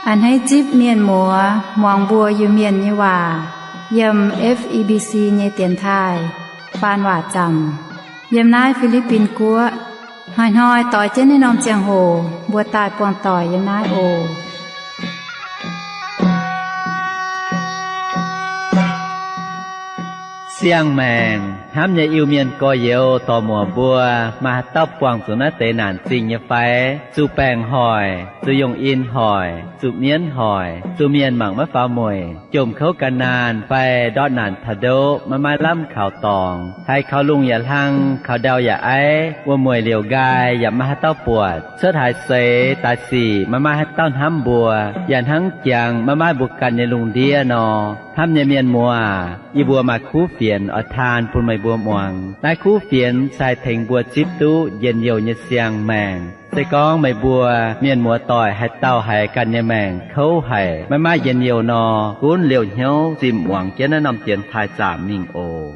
A'hneiv zipv mienh muoz muangx mbuo Iu-Mienh nyei waac yiem F E B C nyei dienx taaih faan waac zaamc yiem naaiv Fi^li^bin Guoqv. Hnoi-hnoi doix jienv naaiv norm ziangh hoc mbuo daaih buangh doic yiem naaiv oc. Siang-maengc hnamv nyei Iu-Mienh gorx-youz dorc-muoc mbuo, maaih haaix dauh buangh zuqc naaiv deix naanc zingh nyei fai? Zuqc baengc hoic, zuqc yungh in hoic, zuqc mienv hoic, zuqc mienh mangc maiv faaux mueic, jomc kouv gan naanh fai ndortv naanc taux ndoqv maiv maaih lamh kaux dorngx, haiz kaux lungh yaac hlang, kaux ndau yaac aiv, wuom-mueic liouc nqaai yaac maiv maaih haaix dauh buatc, cuotv haaix seix daaih sic maiv maaih haaix dauh hnamv mbuo, yaac hnangv jangx maiv maaih mbuo ganh nyei lungh ndiev nor. Hnamv nyei mienh muoz, yie mbuo maaih kuv fienx oix taan bun meih mbuo muangx. Naaiv kuv fienx se haih tengx mbuo zipv duqv njien-youh nyei siang-maengc. Se gorngv meih mbuo mienh muoz-doic haaix dauh haiz ganh nyei maengc kouv haic, maiv maaih njien-youh nor, gunv liouh hnyouv zinh muangx jienv naaiv norm dienx taaih zaamc mingh oc.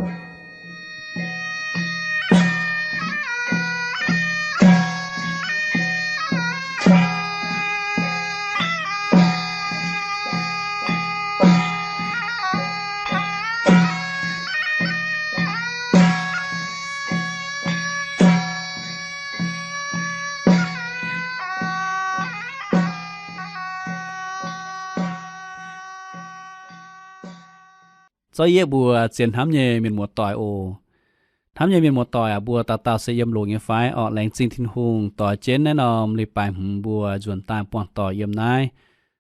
Zorqv yie mbuox zien hnamv nyei mienh muoz-doic oc. Hnamv nyei mienh muoz-doic aac, mbuo dauh dauh se yiem longx nyei fai orqc? Laengz zingh Tin-Hungh doix jienv naaiv norm leiz-baaix hmz mbuo nzuonx daaih buangh doic yiem naaiv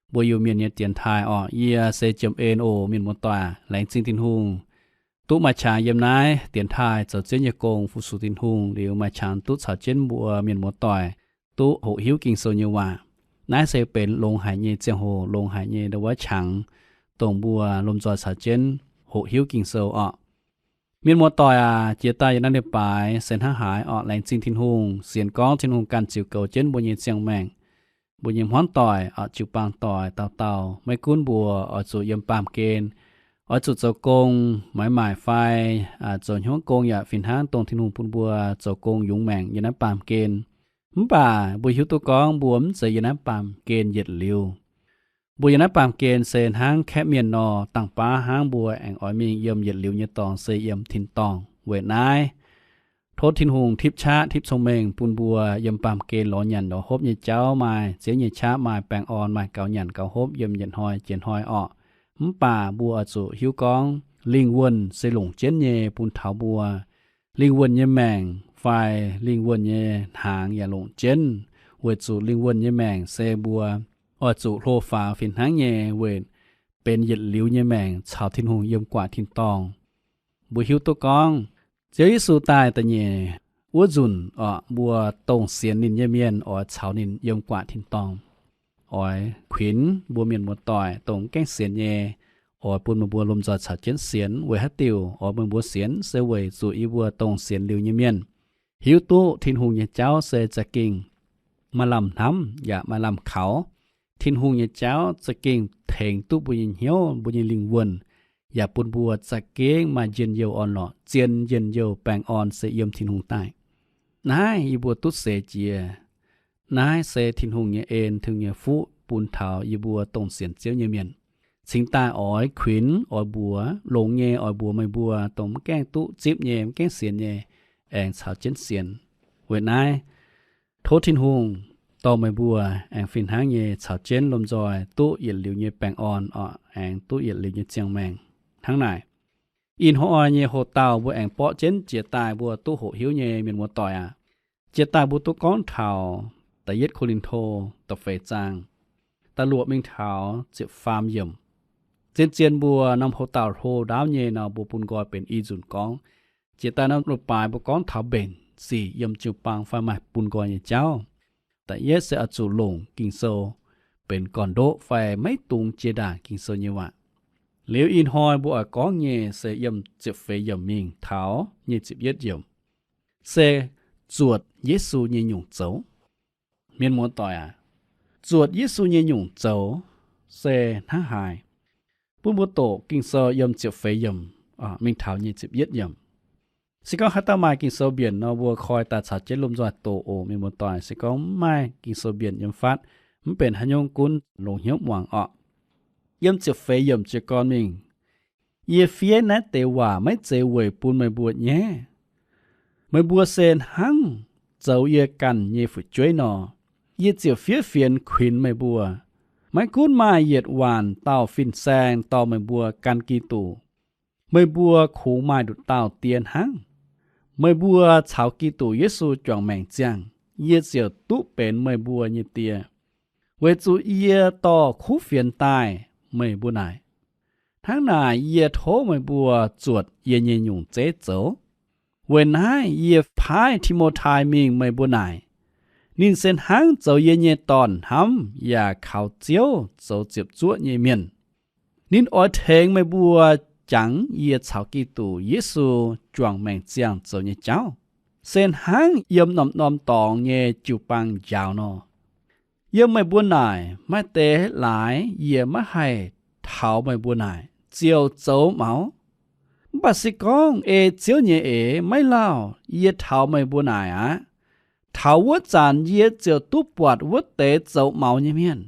mbuo Iu-Mienh nyei dienx taaih orqc. Yie se Jiem En oc. Mienh muoz-doic, laengz zingh Tin-Hungh duqv maaih qangx yiem naaiv dienx taaih zoux Ziouv nyei gong fu-sux Tin-Hungh liuz, maaih qangx duqv caux jienv mbuo mienh muoz-doic duqv hoqc hiuv Ging-Sou nyei waac. Naaiv se benx longx haic nyei ziangh hoc, longx haic nyei ndo wuov qangx, dongh mbuo lomh nzoih caux jienv hoqc hiuv Ging-Sou orqc. Mienh muoz-doic aac, jiex daaih yiem naaiv leiz-baaix se hnangv haaix orqc? Laengz zingh Tin-Hungh, sienx gorngv Tin-Hungh ganh ziux goux jienv mbuo nyei ziangh maengc, mbuo nyei hmuangv doic orqc, jiu-baang doic dauh dauh. Maiv gunv mbuo oix zuqc yiem baamh gen, oix zuqc zoux gong, maaiz maaic fai zoux hnyouv gong yaac fih hnangv dongh Tin-Hungh bun mbuo zoux gong yungz maengc yiem naaiv baamh gen. Mv baac mbuo hiuv duqv gorngv mbuo mv zeiz yiem naaiv baamh gen yietc liuz. Mbuo yiem naaiv baamh gen se hnangv kaeqv mienh nor, dangh baav hnangv. Mbuo aengx oix mingh yiem yietc liuz nyei dorngx, se yiem tin-dorngh. Weic naaiv, tov Tin-Hungh tipv qaqv tipv cong-mengh bun mbuo yiem baamh gen lorz nyanc lorz hopv nyei jauv maaih ziex nyei qaqv, maaih baengh orn, maaih gaux nyanc gaux hopv yiem yietc hnoi jiex hnoi orqc. Mv baac mbuo oix zuqc hiuv gorngv lingh wuonh se longc jienv nyei bun taux mbuo. Lingh wuonh nyei maengc fai lingh wuonh nyei hnaangx yaac longc jienv, weic zuqc lingh wuonh nyei maengc se mbuo oix zuqc hlo faaux fih hnangv nyei weic benx yietc liuz nyei maengc caux Tin-Hungh yiem gu'nguaaic tin-dorngh. Mbuo hiuv duqv gorngv Ziouv Yesu daaih da'nyeic wuov nzunc orqc, mbuo dongh sienx ninh nyei mienh oix caux ninh yiem gu'nguaaic tin-dorngh. Oix kuinx mbuo mienh muoz-doic dongh mv gaengh sienx nyei, oix bun meih mbuo lomh nzoih caux jienv sienx. Weic haaix diuc oix meih mbuo sienx? Se weic zuqc yie mbuo dongh sienx liuz nyei mienh hiuv duqv Tin-Hungh nyei jauv se za'gengh maaih lamh hnamv yaac maaih lamh kaux. Tin-Hungh nyei jauv za'gengh tengx duqv mbuo nyei hnyouv, mbuo nyei lingh wuonh, yaac bun mbuo za'gengh maaih njien-youh orn-lorqc. Zien njien-youh baengh orn se yiem Tin-Hungh daaih. Naaiv yie mbuo duqv seix jiex. Naaiv se Tin-Hungh nyei en, Tin-Hungh nyei fuqv bun taux yie mbuo dongh sienx Ziouv nyei mienh. Cingx daaih oix kuinx, oix mbuox, longx nyei oix mbuox meih mbuo dongh mv gaengh duqv zipv nyei, mv gaengh sienx nyei, aengx caux jienv sienx. Weic naaiv, tov Tin-Hungh dorh meih mbuo aengx fih hnangv nyei caux jienv lomh nzoih duqv yietc liuz nyei baengh orn orqc, aengx duqv yietc liuz nyei ziangh maengc. Hnangv naaic, ih hnoi nyei hoc-dauh mbuo aengx borqv jienv jiex daaih mbuo duqv hoqc hiuv nyei mienh muoz-doic aac. Jiex daaih mbuo duqv gorngv taux Da'yietv Ko^lin^to da'feix zaang, da'luoqc mingh taux ziepc faam yiemc. Zien-zien mbuo norm hoc-dauh hlo ndaauv nyei nor, mbuo bun nqoi benx i nzunc gorngv. Jiex daaih norm leiz-baaix mbuo gorngv taux mbenc sic yiem jiu-baang fai maaih bun nqoi nyei jauv. Da'yietv se oix zuqc longc Ging-Sou benx gorn-ndoqv fai maiv dungx jiex ndaangc Ging-Sou nyei waac. Liuz ih hnoi mbuo oix gorngv nyei se yiem ziepc feix yiemc mingh taux nyic ziepc yietv yiemc, se zuotc Yesu nyei nyungc zoux. Mienh muoz-doic aac, zuotc Yesu nyei nyungc zoux se hnangv haaix? Bun mbuo doqc Ging-Sou yiem ziepc feix yiemc mingh taux nyic ziepc yietv yiemc. Se gorngv haaix dauh maaih Ging-Sou mbienc nor, mbuo koi daaih caux jienv lomh nzoih doqc oc. Mienh muoz-doic, se gorngv mv maaih Ging-Sou mbienc yiem fatv, Mv benx haaix nyungc gunv longx hnyouv muangx orqc. Yiem ziepc feix yiemc jiez gorn mingh, yie fiev naaiv deix waac maiv zeiz weic bun meih mbuo nyaiv. Meih mbuo se hnangv zoux yie ganh nyei fu'jueiv nor, yie ziouc fiev fienx kuinx meih mbuo. Maiv gunv maaih yietc waanc dauh fin-saeng dorh meih mbuo gan Giduc, meih mbuo kungx maaih nduqc dauh die hnangv. Meih mbuo caux Giduc Yesu juangc maengc ziangh, yie ziouc duqv benx meih mbuo nyei die, weic zuqc yie dorh kuv fienx daaih meih mbuo naaic. Hnangv naaic yie tov meih mbuo zuotc yie nyei nyungc zeiv zoux. Weic naaiv yie paaiv Ti^mo^tai mingh meih mbuo naaic. Ninh se hnangv zoux yie nyei dorn-hnamv yaac kaux Ziouv zoux ziepc zuoqv nyei mienh. Ninh oix tengx meih mbuo jangx yie caux Giduc Yesu juangc maengc ziangh zoux nyei jauv, se hnangv yiem norm-norm dorngx nyei jiu-baang njaaux nor. Yiem meih mbuo naaic maaih deix laaix yie maiv haih taux meih mbuo naaic ziouc zoux maux. Mv baac se gorngv ei Ziouv nyei eix maiv lauh, yie taux meih mbuo naaic aqv. Taux wuov zanc yie ziouc duqv buatc wuov deix zoux maux nyei mienh,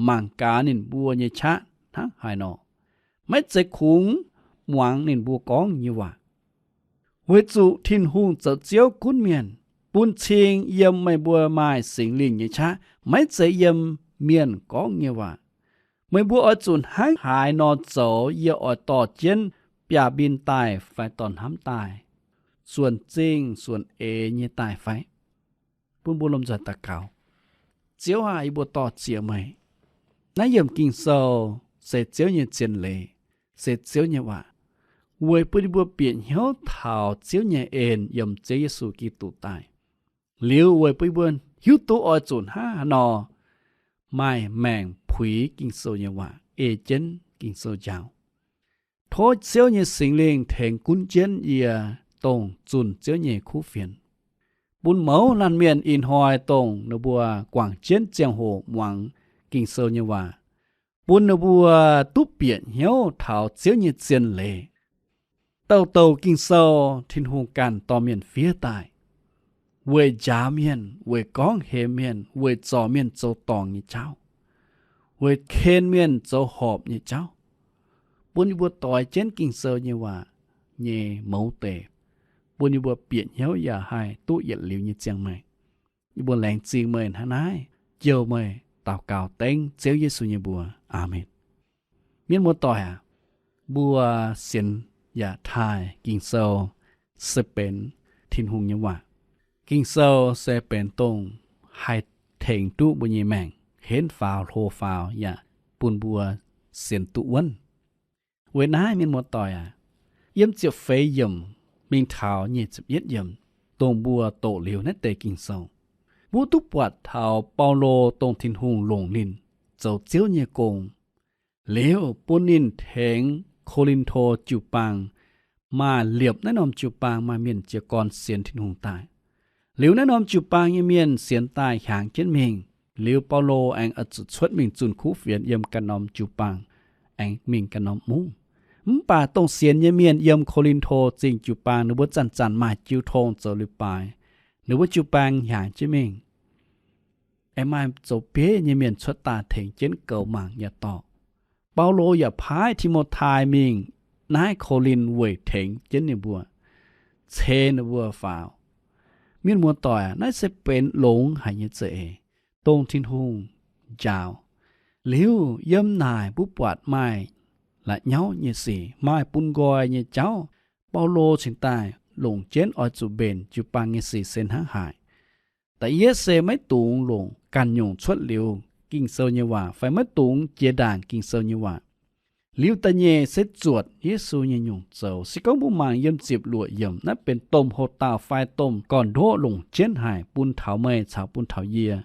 mangc gaax ninh mbuo nyei qaqv hnangv haaix nor. Maiv zeiz kungx muangx ninh mbuo gorngv nyei waac. Weic zuqc Tin-Hungh zoux Ziouv gunv mienh, bun cing yiem meih mbuo maaih Singx Lingh nyei qaqv, maiv zeiz yiem mienh gorngv nyei waac. Meih mbuo oix zuqc hnangv haaix nor zoux yie oix dorh jienv biaav-mbin daaih fai dorn-hnamv daaih, suonc zingh suonc eix nyei daaih fai? Bun mbuo lomh nzoih daux gaux. Ziouv aah! Yie mbuo dor-ziec meih. Naaiv yiemc Ging-Sou se Ziouv nyei zien leiz, se Ziouv nyei waac, weic bun yie mbuo bieqc hnyouv taux Ziouv nyei en yiem Ziouv Yesu Giduc daaih. Liuz weic bun yie mbuo hiuv duqv oix zuqc hnangv haaix nor maaih maengc puix Ging-Sou nyei waac, ei jienv Ging-Sou njaaux. Tov Ziouv nyei Singx Lingh tengx gunv jienv yie dongh zunh Ziouv nyei kuv fienx, bun mouz laanh mienh ih hnoi dongh ninh mbuo guangc jienv ziangh hoc muangx Ging-Sou nyei waac, bun ninh mbuo duqv bieqc hnyouv taux Ziouv nyei zien leiz. Douh douh Ging-Sou Tin-Hungh ganh dorh mienh fiev daaih, weic njaaux mienh, weic gorngv hemx mienh, weic zorc mienh zoux dorngc nyei jauv, weic ken mienh zoux horpc nyei jauv. Bun yie mbuo doix jienv Ging-Sou nyei waac nyei mouz deix, bun yie mbuo bieqc hnyouv yaac haih duqv yietc liuz nyei ziangh maengc. Yie mbuo laengz zingh meih hnangv naaiv, jouh meih, daux gaux dengv Ziouv Yesu nyei mbuox. Aamen. Mienh muoz-doic aac, mbuo sienx yaac taaih Ging-Sou se benx Tin-Hungh nyei waac. Ging-Sou se benx dongh haih tengx duqv mbuo nyei maengc henv faaux hlo faaux yaac bun mbuo sienx duqv wuonv. Weic naaiv mienh muoz-doic aac, yiem ziepc feix yiemc mingh taux nyic ziepc yietv yiemc, dongh mbuo doqc liuz naaiv deix Ging-Sou, mbuo duqv buatc taux Baulo dongh Tin-Hungh longc ninh zoux Ziouv nyei gong, liuz bun ninh tengx Ko^lin^to jiu-baang, maaih liepc naaiv norm jiu-baang maaih mienh jiez gorn sienx Tin-Hungh daaih. Liuz naaiv norm jiu-baang nyei mienh sienx daaih hiaangx jienv mingh, liuz Baulo aengx oix zuqc cuotv mingh zunh kuv fienx yiem ganh norm jiu-baang, aengx mingh ganh norm mungv. Mv baac dongh sienx nyei mienh yiem Ko^lin^to Zingh jiu-baang ninh mbuo zanc-zanc maaih jiu tong zoux leiz-baaix, ninh mbuo jiu-baang hiaangx jienv mingh. Aengx maaih zoux bieiv nyei mienh cuotv daaih tengx jienv goux mangc yaac dorh. Baulo yaac paaiv Ti^mo^tai mingh naaiv Ko^lin weic tengx jienv ninh mbuo, ceix ninh mbuo faaux. Mienh muoz-doic aac, naaiv se benx longx haic nyei za'eix, dongh Tin-Hungh njaaux. Liuz yiem naaic mbuo buatc maaih la'nyauv nyei sic, maaih bun nqoi nyei jauv, Baulo cingx daaih longc jienv oix zuqc mbenc jiu-baang nyei sic se hnangv haaix. Da'yietv se maiv dungx longc ganh nyungc cuotv liuz Ging-Sou nyei waac fai maiv dungx jiex ndaangc Ging-Sou nyei waac. Liuz da'nyeic se zuotc Yesu nyei nyungc zoux. Se gorngv mbuo mangc yiem ziepc luoqc yiemc, naaiv benx domh houx-dauh fai domh gorn-ndoqv longc jienv haic bun taux meih caux bun taux yie.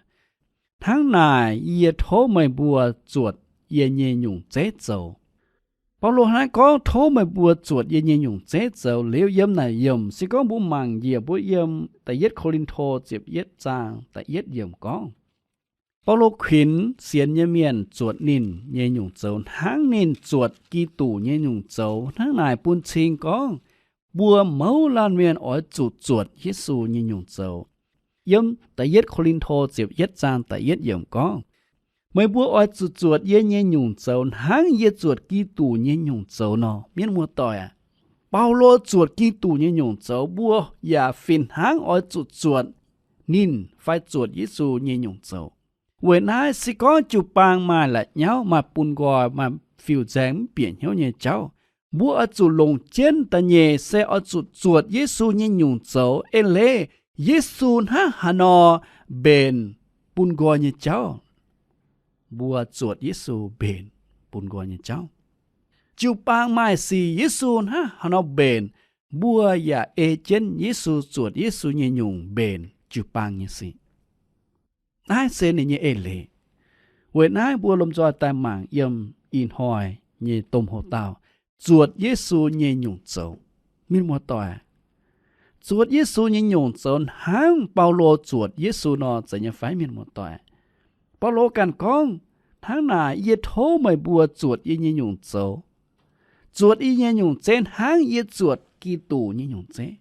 Hnangv naaic, yie tov meih mbuo zuotc yie nyei nyungc zeiv zoux. Baulo hnangv naaiv gorngv tov meih mbuo zuotc yie nyei nyungc zeiv zoux liuz, yiem naaic yiemc se gorngv mbuo mangc njiec mbuo yiem da'yietv Ko^lin^to ziepc yietv zaang da'yietv yiemc gorngv, Baulo kuinx sienx nyei mienh zuotc ninh nyei nyungc zoux hnangv ninh zuotc Giduc nyei nyungc zoux. Hnangv naaic bun cing gorngv mbuo mouz laanh mienh oix zuqc zuotc Yesu nyei nyungc zoux. Yiem da'yietv Ko^lin^to ziepc yietv zaang da'yietv yiemc gorngv, Meih mbuo oix zuqc zuotc yie nyei nyungc zoux hnangv yie zuotc Giduc nyei nyungc zoux nor. Mienh muoz-doic aac, Baulo zuotc Giduc nyei nyungc zoux, mbuo yaac fih hnangv oix zuqc zuotc ninh fai zuotc Yesu nyei nyungc zoux. Weic naaiv se gorngv jiu-baang maaih la'nyauv, maaih bun nqoi, maaih fiuv-nzaeng mv bieqc hnyouv nyei jauv, mbuo oix zuqc longc jienv da'nyeic se oix zuqc zuotc Yesu nyei nyungc zoux. Eix leiz Yesu hnangv haaix nor mbenc bun nqoi nyei jauv, mbuo zuotc Yesu mbenc bun nqoi nyei jauv. Jiu-baang maaih sic, Yesu hnangv haaix nor mbenc, mbuo yaac ei jienv Yesu zuotc Yesu nyei nyungc mbenc jiu-baang nyei sic. Naaiv se ninh nyei eix leiz. Weic naaiv mbuo lomh nzoih daaih mangc yiem ih hnoi nyei domh hoc-dauh, zuotc Yesu nyei nyungc zoux. Mienh muoz-doic, zuotc Yesu nyei nyungc zoux hnangv Baulo zuotc Yesu nor, zeiz nyei fai, mienh muoz-doic? Baulo ganh gorngv hnangv naaic, yie tov meih mbuo zuotc yie nyei nyungc zoux, zuotc yie nyei nyungc zeiv hnangv yie zuotc Giduc nyei nyungc zeiv.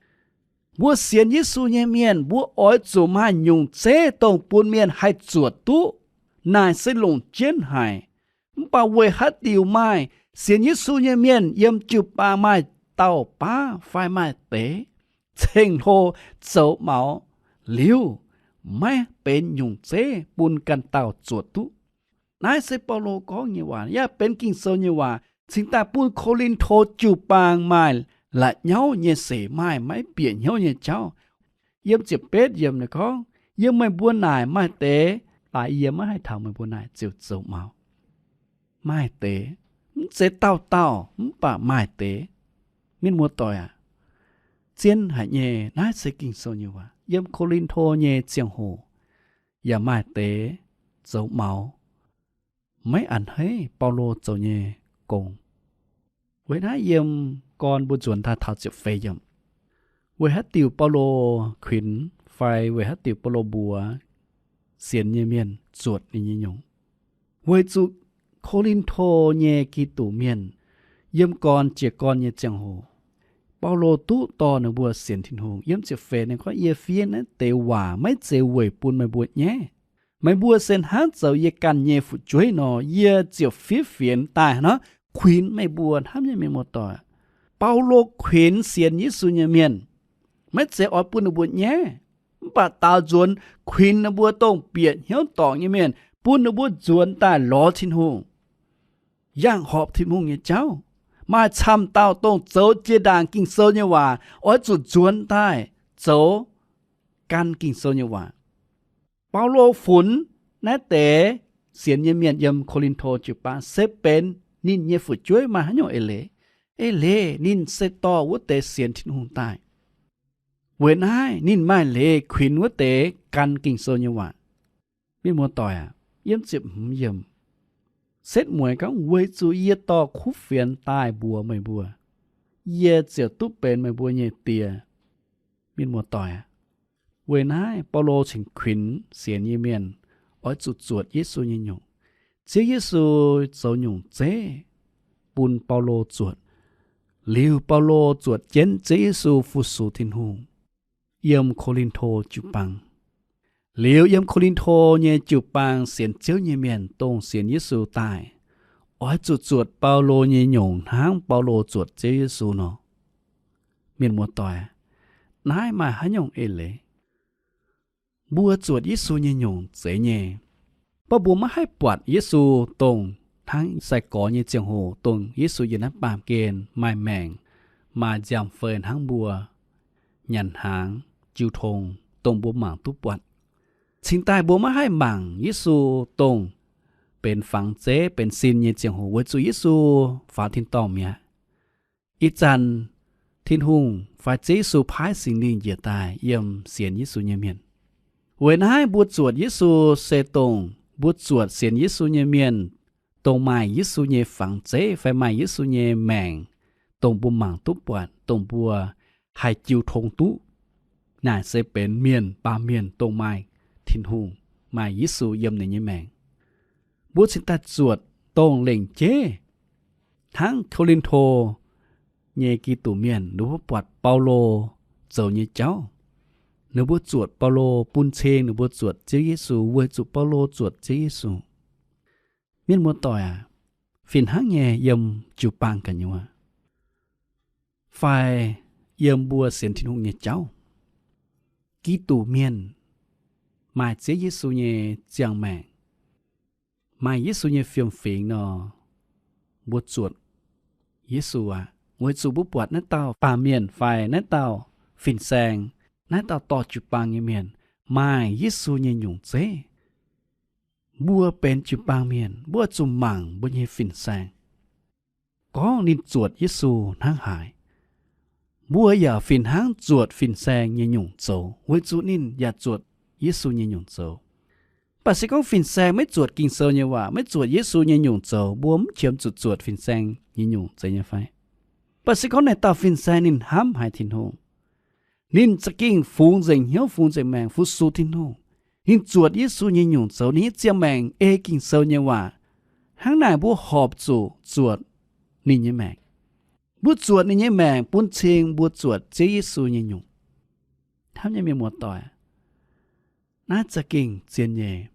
Mbuo sienx Yesu nyei mienh, mbuo oix zuqc maaih nyungc zeiv dongh bun mienh haih zuotc duqv. Naaic se longc jienv haic. Mv baac weic haaix diuc maaih sienx Yesu nyei mienh yiem jiu-baang maaih dauh baav fai maaih deix ceng-hlo zoux maux liuz, maiv benx nyungc zeiv bun ganh dauh zuotc duqv? Naaiv se Baulo gorngv nyei waac, yaac benx Ging-Sou nyei waac, cingx daaih bun Ko^lin^to jiu-baang maaih la'nyauv nyei seix, maaih maiv bieqc hnyouv nyei jauv. Yiem ziepc betv yiemc ninh gorngv, yiem meih mbuo naaic maaih deix, laaix yie maiv haih taux meih mbuo naaic ziouc zoux maux. Maaih deix, mv zeiz dauh dauh, mv baac maaih deix. Mienh muoz-doic aac, zien haic nyei. Naaiv se Ging-Sou nyei waac. Yiem Ko^lin^to nyei ziangh hoc yaac maaih deix zoux maux maiv a'hneiv Baulo zoux nyei gong. Weic naaiv yiem gorn mbuo nzuonx daaih taux ziepc feix yiemc, weic haaix diuc Baulo kuinx fai weic haaix diuc Baulo mbuox sienx nyei mienh zuotc ninh nyei nyungc? Weic zuqc Ko^lin^to nyei Giduc mienh yiem gorn jiez gorn nyei ziangh hoc, Baulo duqv dorh ninh mbuo sienx Tin-Hungh. Yiem ziepc feix ninh gorngv, yie fiev naaiv deix waac maiv zeiz weic bun meih mbuo nyaiv. Meih mbuo se hnangv zoux yie ganh nyei fu'jueiv nor, yie ziouc fiev fienx daaih nor, kuinx meih mbuo hnamv nyei mienh muoz-doic. Baulo kuinx sienx Yesu nyei mienh, maiv zeiz oix bun ninh mbuo nyaiv, mv baac daaux nzuonx kuinx ninh mbuo dongh bieqc hnyouv dorngc nyei mienh, bun ninh mbuo nzuonx daaih lorz Tin-Hungh, yangh horpc Tin-Hungh nyei jauv. Maaih camv dauh dongh zoux jiex ndaangc Ging-Sou nyei waac, oix zuqc nzuonx daaih zoux gan Ging-Sou nyei waac. Baulo funx naaiv deix sienx nyei mienh yiem Ko^lin^to jiu-baang se benx ninh nyei fu'jueiv maaih haaix nyungc eix leiz? Eix leiz ninh se dorh wuov deix sienx Tin-Hungh daaih. Weic naaiv ninh maaih leiz kuinx wuov deix gan Ging-Sou nyei waac. Mienh muoz-doic aac, yiem ziepc hmz yiemc, setv mueiz gorngv, weic zuqc yie dorh kuv fienx daaih mbuox meih mbuo, yie ziouc duqv benx meih mbuo nyei die. Mienh muoz-doic aac, weic naaiv Baulo cingx kuinx sienx nyei mienh oix zuqc zuotc Yesu nyei nyungc. Ziouv Yesu zoux nyungc zeiv bun Baulo zuotc. Liuz Baulo zuotc jienv Ziouv Yesu fu-sux Tin-Hungh yiem Ko^lin^to jiu-baang. Liuz yiem Ko^lin^to nyei jiu-baang sienx Ziouv nyei mienh dongh sienx Yesu daaih, oix zuqc zuotc Baulo nyei nyungc hnangv Baulo zuotc Ziouv Yesu nor. Mienh muoz-doic, naaiv maaih haaix nyungc eix leiz? Mbuo zuotc Yesu nyei nyungc zeiz nyei, mv baac mbuo maiv haih buatc Yesu dongh hnangv sai-gorx nyei ziangh hoc dongh Yesu yiem naaiv baamh gen maaih maengc, maaih nziaamv-fei hnangv mbuo, nyanc hnaangx, jiu tong, dongh mbuo mangc duqv buatc. Cingx daaih mbuo maiv haih mangc Yesu dongh benx fangx zeiv, benx sin nyei ziangh hoc, weic zuqc Yesu faaux tin-dorngh mi'aqv. Ih zanc Tin-Hungh fai Ziouv Yesu paaiv Singx Lingh njiec daaih yiem sienx Yesu nyei mienh. Weic naaiv mbuo zuotc Yesu se dongh mbuo zuotc sienx Yesu nyei mienh, dongh maaih Yesu nyei fangx zeiv fai maaih Yesu nyei maengc, dongh mbuo mangc duqv buatc, dongh mbuo haih jiu tong duqv. Naaic se benx mienh, baamh mienh dongh maaih Tin-Hungh, maaih Yesu yiem ninh nyei maengc. Mbuo cingx daaih zuotc dongh lengc jeiv. Hnangv Ko^lin^to nyei Giduc mienh, ninh mbuo buatc Baulo zoux nyei jauv, ninh mbuo zuotc Baulo, bun cing ninh mbuo zuotc Ziouv Yesu, weic zuqc Baulo zuotc Ziouv Yesu. Mienh muoz-doic aac, fih hnangv nyei yiem jiu-baang gu'nyuoz fai yiem mbuo sienx Tin-Hungh nyei jauv, Giduc Mienh maaih Ziouv Yesu nyei ziangh maengc, maaih Yesu nyei fiem-fingx nor, mbuo zuotc Yesu aqv. Weic zuqc mbuo buatc naaiv dauh baamh mienh fai naaiv dauh fin-saeng, naaiv dauh dorh jiu-baang nyei mienh maaih Yesu nyei nyungc zeiv. Mbuo benx jiu-baang mienh, mbuo zuqc mangc mbuo nyei fin-saeng gorngv ninh zuotc Yesu hnangv haaix, mbuo yaac fih hnangv zuotc fin-saeng nyei nyungc zoux, weic zuqc ninh yaac zuotc Yesu nyei nyungc zoux. Mv baac se gorngv fin-saeng maiv zuotc Ging-Sou nyei waac, maiv zuotc Yesu nyei nyungc zoux, mbuo mv qiemx zuqc zuotc fin-saeng nyei nyungc zeiz nyei fai? Mv baac se gorngv naaiv dauh fin-saeng ninh hnamv haiz Tin-Hungh, ninh za'gengh fungx nzengc hnyouv fungx nzengc maengc fu-sux Tin-Hungh. Ninh zuotc Yesu nyei nyungc zoux, ninh nyei ziangh maengc ei Ging-Sou nyei waac. Hnangv naaic mbuo horpc zuqc zuotc ninh nyei maengc. Mbuo zuotc ninh nyei maengc bun cing mbuo zuotc Ziouv Yesu nyei nyungc. Hnamv nyei mienh muoz-doic, naaiv za'gengh zien nyei.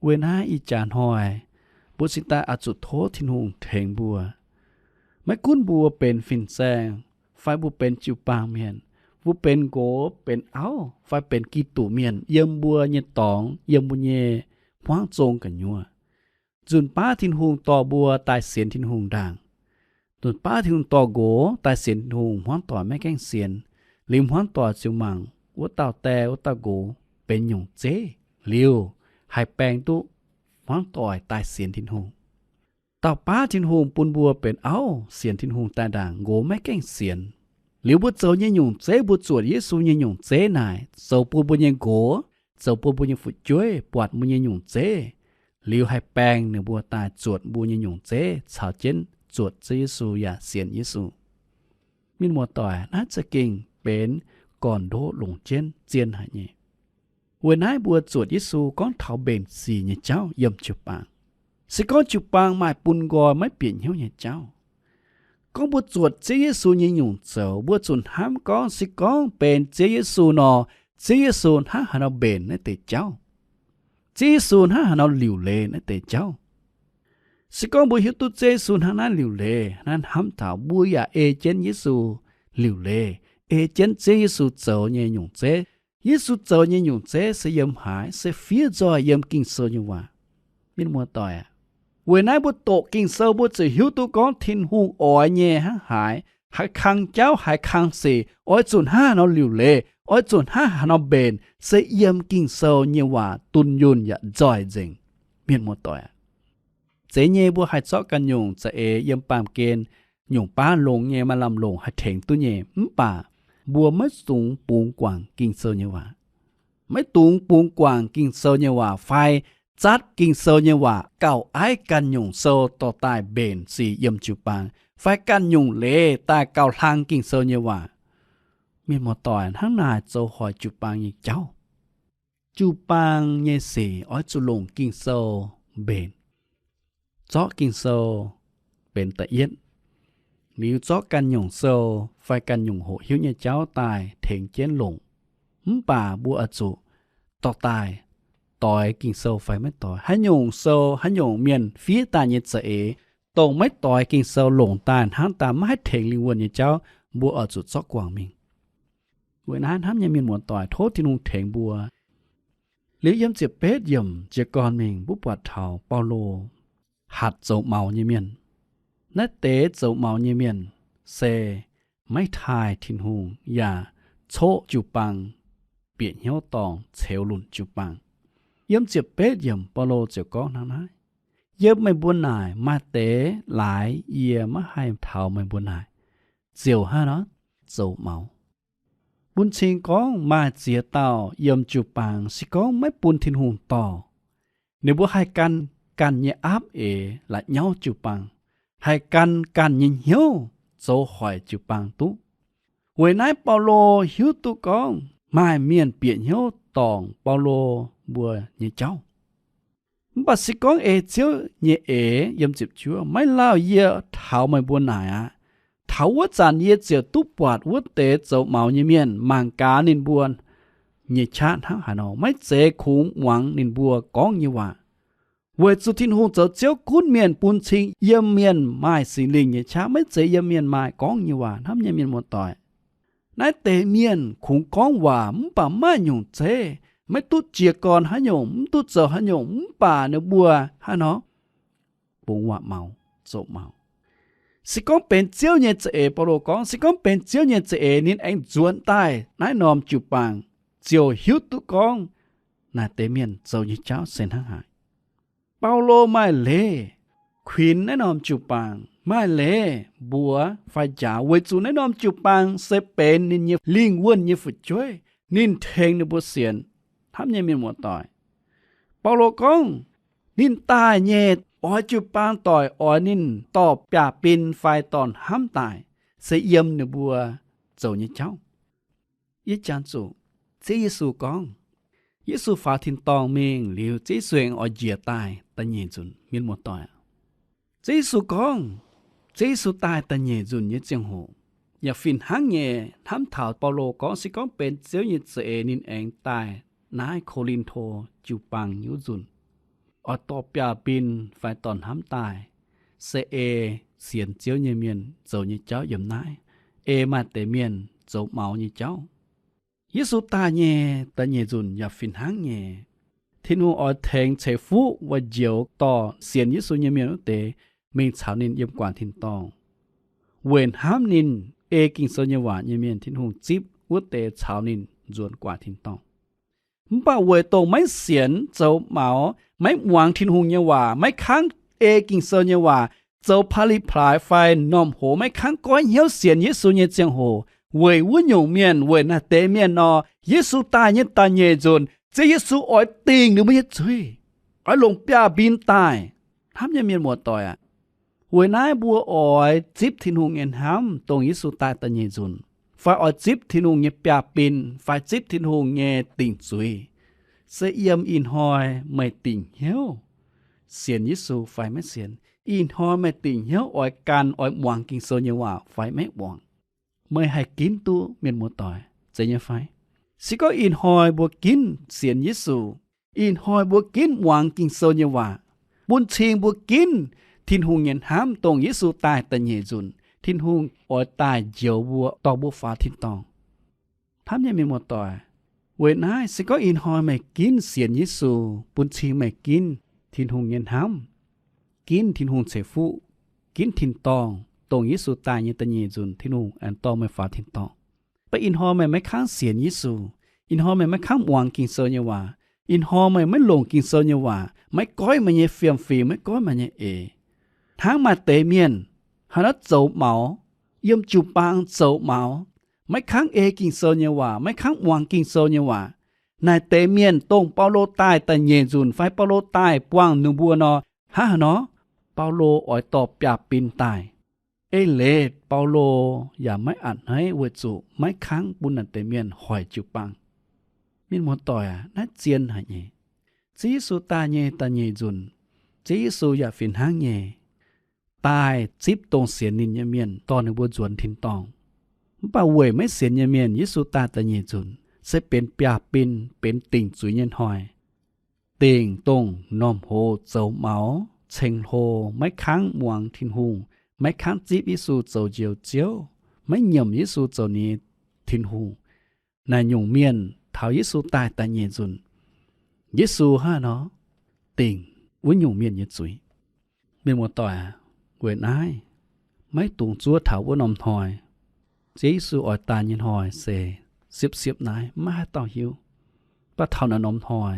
Weic naaiv ih jaax hnoi mbuo cingx daaih oix zuqc tov Tin-Hungh tengx mbuo. Maiv gunv mbuo benx fin-saeng, fai mbuo benx jiu-baang mienh, mbuo benx nqox, benx auv, fai benx Giduc Mienh yiem mbuo nyei dorngx, yiem mbuo nyei hmuangv zong gu'nyuoz, nzunc baav Tin-Hungh dorh mbuo daaih sienx Tin-Hungh ndaangc, nzunc baav Tin-Hungh dorh nqox daaih sienx Tin-Hungh, hmuangv doic maiv gaengh sienx, liuz hmuangv doic ziouc mangc wuov dauh die wuov dauh nqox benx nyungc zeiv, liuz haih baeng duqv hmuangv doic daaih sienx Tin-Hungh. Dauh baav Tin-Hungh bun mbuo benx auv sienx Tin-Hungh daaih ndaangc, nqox maiv gaengh sienx. Liuz mbuo zoux nyei nyungc zeiv, mbuo zuotc Yesu nyei nyungc zeiv naaic zoux bun mbuo nyei nqox, zoux bun mbuo nyei fu'jueiv buatc mbuo nyei nyungc zeiv, liuz haih baeng ninh mbuo daaih zuotc mbuo nyei nyungc zeiv caux jienv zuotc Ziouv Yesu yaac sienx Yesu. Mienh muoz-doic, naaiv za'gengh benx gorn-ndoqv longc jienv zien haic nyei. Weic naaiv mbuo zuotc Yesu gorngv taux mbenc sic nyei jauv yiem jiu-baang. Se gorngv jiu-baang maaih bun nqoi maiv bieqc hnyouv nyei jauv, gorngv mbuo zuotc Ziouv Yesu nyei nyungc zoux, mbuo zuqc hnamv gorngv se gorngv benx Ziouv Yesu nor, Ziouv Yesu hnangv haaix nor mbenc naaiv deix jauv, Ziouv Yesu hnangv haaix nor liuc leiz naaiv deix jauv. Se gorngv mbuo hiuv duqv Ziouv Yesu hnangv naaiv liuc leiz, naaiv hnamv taux mbuo yaac ei jienv Yesu liuc leiz, ei jienv Ziouv Yesu zoux nyei nyungc zeiv. Yesu zoux nyei nyungc zeiv se yiem haaix? Se fiev nzoih yiem Ging-Sou nyei waac. Mienh muoz-doic aac, weic naaiv mbuo doqc Ging-Sou mbuo ziouc hiuv duqv gorngv Tin-Hungh oix nyei hnangv haaix, haaix kang jauv, haaix kang sic, oix zuqc hnangv haaix nor liuc leiz, oix zuqc hnangv haaix nor mbenc, se yiem Ging-Sou nyei waac dunh yunh yaac nzoih nzengc. Mienh muoz-doic aac, zeiz nyei mbuo haih zorqv ganh nyungc za'eix yiem baamh gen nyungc baav longx nyei, maaih lamh longc haih tengx duqv nyei. Mv baac mbuo maiv dungx bungx guangc Ging-Sou nyei waac. Maiv dungx bungx guangc Ging-Sou nyei waac fai zatv Ging-Sou nyei waac gauh aiv ganh nyungc sou dorh daaih mbenc sic yiem jiu-baang, fai ganh nyungc leiz daaih gauh hlang Ging-Sou nyei waac. Mienh muoz-doic, hnangv naaic zoux hoic jiu-baang nyei jauv. Jiu-baang nyei sic oix zuqc longc Ging-Sou mbenc. Zorqv Ging-Sou benx da'yietv, liuz zorqv ganh nyungc sou fai ganh nyungc hoqc hiuv nyei jauv daaih tengx jienv longc. Mv baac mbuo oix zuqc dorh daaih doix Ging-Sou fai maiv doix. Haaix nyungc sou, haaix nyungc mienh fiev daaih nyei za'eix, dongh maiv doix Ging-Sou longc daaih hnangv daaih maiv haih tengx lingh wuonh nyei jauv, mbuo oix zuqc zorqv guangc mingh. Weic naaiv hnamv nyei mienh muoz-doic, tov Tin-Hungh tengx mbuo. Liuz yiem ziepc betv yiemc jiez gorn mingh mbuo buatc taux Baulo hatc zoux maux nyei mienh. Naaiv deix zoux maux nyei mienh se maiv taaih Tin-Hungh yaac coqv jiu-baang, bieqc hnyouv dorngc ceux lunc jiu-baang. Yiem ziepc betv yiemc Baulo ziouc gorngv hnangv naaiv, Yiem meih mbuo naaic maaih deix laaix yie maiv haih taux meih mbuo naaic, ziouc hnangv nor zoux maux. Bun cing gorngv maaih ziex dauh yiem jiu-baang se gorngv maiv bun Tin-Hungh dorh, ninh mbuo haih gan ganh nyei aapv eix la'nyauv jiu-baang, haih gan ganh nyei hnyouv zoux hoic jiu-baang duqv. Weic naaiv Baulo hiuv duqv gorngv maaih mienh bieqc hnyouv dorngc Baulo mbuo nyei jauv. Mv baac se gorngv ei Ziouv nyei eix, yiem ziepc juov, maiv lauh yie taux meih mbuo naaic aqv. Taux wuov zanc yie ziouc duqv buatc wuov deix zoux maux nyei mienh mangc gaax ninh mbuo nyei qaqv hnangv haaix nor, maiv zeiz kungx muangx ninh mbuo gorngv nyei waac. Weic zuqc Tin-Hungh zoux Ziouv gunv mienh bun cing yiem mienh maaih Singx Lingh nyei qaqv, maiv zeiz yiem mienh maaih gorngv nyei waac. Hnamv nyei mienh muoz-doic, naaiv deix mienh kungx gorngv waac mv baac maiv maaih nyungc zeiv, maiv duqv jiez gorn haaix nyungc, mv duqv zoux haaix nyungc, mv baac ninh mbuo hnangv nor bungx waac-maux, zoux maux. Se gorngv benx Ziouv nyei za'eix, Baulo gorngv, se gorngv benx Ziouv nyei za'eix, ninh aengx nzuonx daaih naaiv norm jiu-baang ziouc hiuv duqv gorngv naaiv deix mienh zoux nyei jauv se hnangv haaix. Baulo maaih leiz kuinx naaiv norm jiu-baang, maaih leiz mbuox fai njaaux, weic zuqc naaiv norm jiu-baang se benx ninh nyei lingh wuonh nyei fu'jueiv, ninh tengx ninh mbuo sienx. Hnamv nyei mienh muoz-doic, Baulo gorngv ninh daaih nyei oix jiu-baang doic oix ninh dorh biaav-bin fai dorh hnamv daaih, se yiem ninh mbuo zoux nyei jauv. Yie jangx zuqc Ziouv Yesu gorngv, Yesu faaux tin-dorngh mingh liuz, Ziouv Yesu aengx oix njiec daaih da'nyeic nzunc. Mienh muoz-doic, Ziouv Yesu gorngv, Ziouv Yesu daaih da'nyeic nzunc nyei ziangh hoc, yaac fih hnangv nyei hnamv taux Baulo gorngv, se gorngv benx Ziouv nyei za'eix, ninh aengx daaih naaiv Ko^lin^to jiu-baang nyei wuov nzunc, oix dorh biaav-bin fai dorh hnamv daaih, se ei sienx Ziouv nyei mienh zoux nyei jauv yiem naaiv, ei maaih deix mienh zoux maux nyei jauv. Yesu daaih nyei da'nyeic nzunc yaac fih hnangv nyei, Tin-Hungh oix tengx ceix fuqv wuov njoux dorh sienx Yesu nyei mienh wuov deix mingh caux ninh yiem guaax tin-dorngh, weic hnamv ninh ei Ging-Sou nyei waac nyei mienh. Tin-Hungh zipv wuov deix caux ninh nzuonx guaax tin-dorngh. Mv baac weic dongh maiv sienx, zoux maux, maiv muangx Tin-Hungh nyei waac, maiv kangv ei Ging-Sou nyei waac, zoux pa'li plaaix fai m'normh hoz maiv kangv goiv hnyouv sienx Yesu nyei ziangh hoc, weic wuov nyungc mienh, weic naaiv deix mienh nor, Yesu daaih nyei da'nyeic nzunc, Ziouv Yesu oix dingc ninh mbuo nyei zuiz, oix longc biaav-bin daaih. Hnamv nyei mienh muoz-doic aac, weic naaiv mbuo oix zipv Tin-Hungh nyei hnamv dongh Yesu daaih da'nyeic nzunc, fai oix zipv Tin-Hungh nyei biaav-bin, fai zipv Tin-Hungh nyei dingc zuiz, se yiem ih hnoi meih dingc hnyouv sienx Yesu fai maiv sienx. Ih hnoi meih dingc hnyouv oix gan, oix muangx Ging-Sou nyei waac fai maiv muangx. Meih haih ginv duqv, mienh muoz-doic, zeiz nyei fai? Se gorngv ih hnoi mbuo ginv sienx Yesu, ih hnoi mbuo ginv muangx Ging-Sou nyei waac, bun cing mbuo ginv Tin-Hungh nyei hnamv dongh Yesu daaih da'nyeic nzunc, Tin-Hungh oix daaih njoux mbuo, dorh mbuo faaux tin-dorngh. Hnamv nyei mienh muoz-doic, weic naaiv se gorngv ih hnoi meih ginv sienx Yesu, bun cing meih ginv Tin-Hungh nyei hnamv, ginv Tin-Hungh ceix fuqv, ginv tin-dorngh, dongh Yesu daaih nyei da'nyeic nzunc Tin-Hungh aengx dorh meih faaux tin-dorngh. Mv baac ih hnoi meih maiv kangv sienx Yesu, ih hnoi meih maiv kangv muangx Ging-Sou nyei waac, ih hnoi meih maiv longc Ging-Sou nyei waac, maiv goiv meih nyei fiem-fingx, maiv goiv meih nyei eix, hnangv maaih deix mienh haaix nor zoux maux, yiem jiu-baang zoux maux, maiv kangv ei Ging-Sou nyei waac, maiv kangv muangx Ging-Sou nyei waac. Naaic deix mienh dongh Baulo daaih da'nyeic nzunc fai Baulo daaih buangh ninh mbuo nor, hnangv haaix nor? Baulo oix dorh biaav-bin daaih. Eix leiz Baulo yaac maiv a'hneiv weic zuqc maiv kangv bun naaic deix mienh hoic jiu-baang. Mienh muoz-doic aac, naaiv zien haic nyei. Ziouv Yesu daaih nyei da'nyeic nzunc, Ziouv Yesu yaac fih hnangv nyei daaih zipv dongh sienx ninh nyei mienh, dorh ninh mbuo nzuonx tin-dorngh. Mv baac weic maiv sienx nyei mienh, Yesu daaih da'nyeic nzunc se benx biaav-bin, benx dingc zuiz nyei hnoi. Dingc dongh m'normh hoz zoux maux, ceng-hlo, maiv kangv muangx Tin-Hungh, maiv kangv zipv Yesu zoux Njoux Ziouv, maiv nyiemc Yesu zoux ninh nyei Tin-Hungh. Naaic nyungc mienh taux Yesu daaih da'nyeic nzunc, Yesu hnangv haaix nor dingc wuov nyungc mienh nyei zuiz. Mienh muoz-doic aac, weic naaiv maiv dungx zuov taux wuov norm hnoi. Ziouv Yesu oix daaih nyei hnoi se siepv-siepv naaiv, maiv haaix dauh hiuv. Mv baac taux naaiv norm hnoi,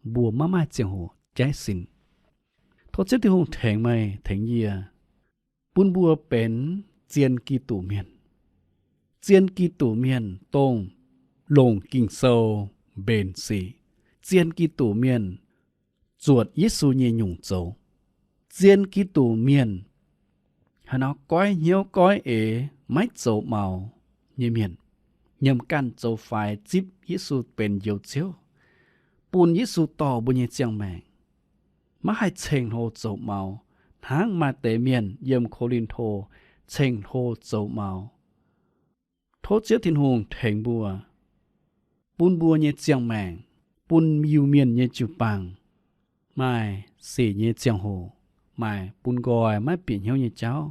mbuo maiv maaih ziangh hoc jaiv sin. Tov Ziouv Tin-Hungh tengx meih tengx yie, bun mbuo benx zien Giduc mienh. Zien Giduc mienh dongh longc Ging-Sou mbenc sic. Zien Giduc mienh zuotc Yesu nyei nyungc zoux. Zien Giduc mienh haaix nor goiv hnyouv goiv eix, maiv zoux maux nyei mienh, nyiemc ganh zoux faix zipv Yesu benx Njoux Ziouv, bun Yesu dorh mbuo nyei ziangh maengc, maiv haih ceng-hlo zoux maux, hnangv maaih deix mienh yiem Ko^lin^to ceng-hlo zoux maux. Tov Ziouv Tin-Hungh tengx mbuo, bun mbuo nyei ziangh maengc, bun Iu-Mienh nyei jiu-baang maaih sic nyei ziangh hoc, maaih bun nqoi maiv bieqc hnyouv nyei jauv,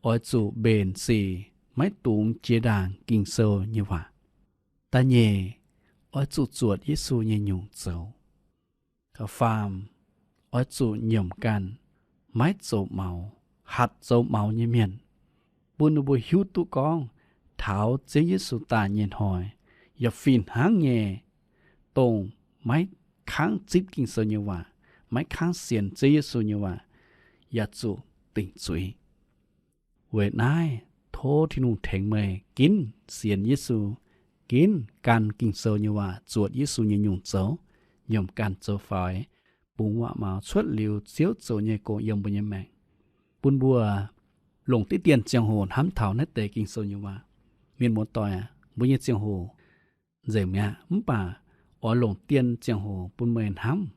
oix zuqc mbenc sic, maiv dungx jiex ndaangc Ging-Sou nyei waac. Da'nyeic, oix zuqc zuotc Yesu nyei nyungc zoux. Da'faam, oix zuqc nyiemc ganh, maiv zoux maux, hatc zoux maux nyei mienh, bun ninh mbuo hiuv duqv gorngv taux Ziouv Yesu daaih nyei hnoi, yaac fih hnangv nyei, dongh maiv kangv zipv Ging-Sou nyei waac, maiv kangv sienx Ziouv Yesu nyei waac, yaac zuqc dingc zuiz. Weic naaiv, tov Tin-Hungh tengx meih ginv sienx Yesu, ginv gan Ging-Sou nyei waac, zuotc Yesu nyei nyungc zoux, nyiemc ganh zoux faix, bungx waac-maux cuotv liuz Ziouv zoux nyei gong yiem mbuo nyei maengc, bun mbuo longc diqv dien ziangh hoc hnamv taux naaiv deix Ging-Sou nyei waac. Mienh muoz-doic aac, mbuo nyei ziangh hoc nzengc mi'aqv, mv baac oix longc dien ziangh hoc bun meih hnamv.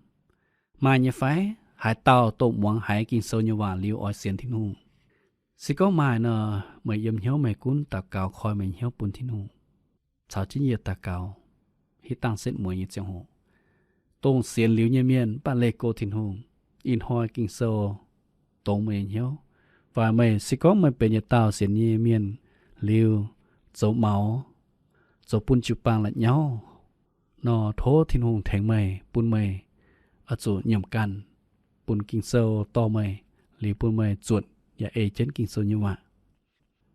Maaih nyei fai? Haaix dauh dongh muangx haiz Ging-Sou nyei waac liuz oix sienx Tin-Hungh? Se gorngv maaih nor, meih yiem hnyouv meih gunv daux gaux koi meih hnyouv bun Tin-Hungh, caux jienv yie daux gaux. Hitv dangh setv mueiz nyei ziangh hoc, dongh sienx liuz nyei mienh mv baac leih go Tin-Hungh, ih hnoi Ging-Sou dongz meih nyei hnyouv. Waac meih, se gorngv meih benx yietc dauh sienx nyei mienh liuz zoux maux, zoux bun jiu-baang la'nyauv nor, tov Tin-Hungh tengx meih, bun meih oix zuqc nyiemc ganh, bun Ging-Sou dorh meih, liuz bun meih zuotc yaac ei jienv Ging-Sou nyei waac.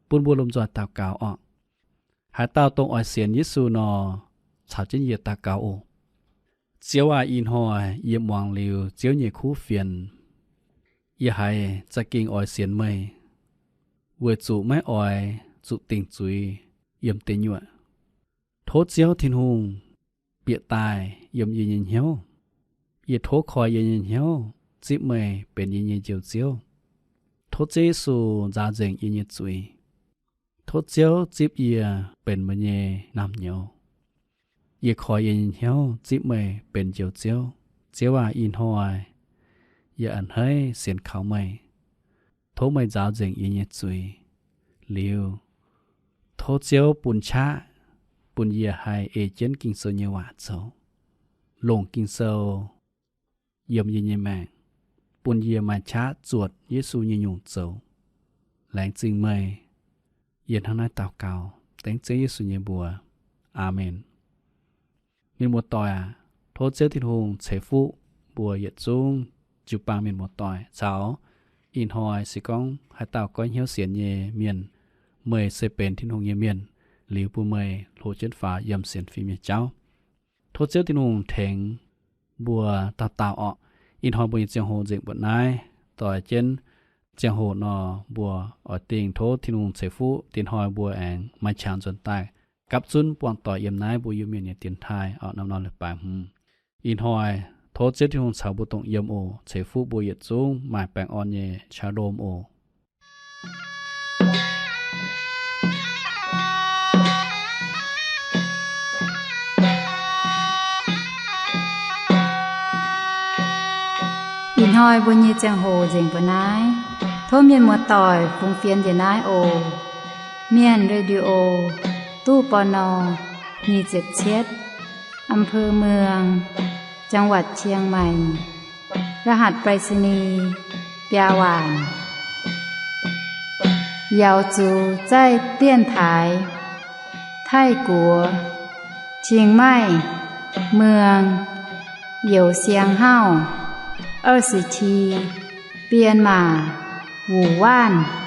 Bun mbuo lomh nzoih daux gaux orqc. Haaix dauh dongh oix sienx Yesu nor, caux jienv yie daux gaux oc. Ziouv aac, ih hnoi yie muangx liuz Ziouv nyei kuv fienx, yie haiz za'gengh oix sienx meih, weic zuqc maiv oix zuqc dingc zuiz yiem deic nyuoqc. Tov Ziouv Tin-Hungh bieqc daaih yiem yie nyei hnyouv. Yie tov koi yie nyei hnyouv zipv meih benx yie nyei Njoux Ziouv. Tov Ziouv Yesu nzaaux nzengc yie nyei zuiz. Tov Ziouv zipv yie benx meih nyei naamh nyouz. Yie koi yie nyei hnyouv zipv meih benx Njoux Ziouv. Ziouv aac, ih hnoi yie a'hneiv sienx kaux meih. Tov meih nzaaux nzengc yie nyei zuiz. Liuz, tov Ziouv bun qaqv, bun yie haih ei jienv Ging-Sou nyei waac zoux, longc Ging-Sou yiem yie nyei maengc, bun yie maaih qaqv zuotc Yesu nyei nyungc zoux. Laengz zingh meih. Yie hnangv naaiv daux gaux dengv Ziouv Yesu nyei mbuox. Aamen. Mienh muoz-doic aac, tov Ziouv Tin-Hungh ceix fuqv mbuo yietc zungv jiu-baang mienh muoz-doic caux ih hnoi se gorngv haaix dauh goiv hnyouv sienx nyei mienh, meih se benx Tin-Hungh nyei mienh, liuz bun meih hlo jienv faaux yiem sienx fim nyei jauv. Tov Ziouv Tin-Hungh tengx mbuo dauh dauh orqc. Ih hnoi mbuo nyei ziangh hoc nzengc mbuoqc naaiv. Doix jienv ziangh hoc nor, mbuo oix dingh tov Tin-Hungh ceix fuqv, dinh hnoi mbuo aengx maaih qangx nzuonx daaih gapv zunv buangh doic yiem naaiv mbuo Iu-Mienh nyei dienx taaih orqc, norm norm leiz-baaix hmz. Ih hnoi tov Ziouv Tin-Hungh caux mbuo dongh yiem oc. Ceix fuqv mbuo yietc zungv maaih baengh orn nyei qaqv lomh oc. Ih hnoi mbuo nyei ziangh hoc nzengc mbuoqc naaiv. Tov mienh muoz-doic fungx fienx njiec naaiv oc. Mienh Radio, ตู้ ปณ. nyic ziepc cietv, อำเภอเมือง จังหวัดเชียงใหม่ รหัสไปรษณีย์ biaa waanc. Yaux zuqc zaih dienx taaix Taiv-Guoqv, Chiang Mai, เมือง Youz Siang Hauv, 二十七, Bienh Maac, Wuc Waanv.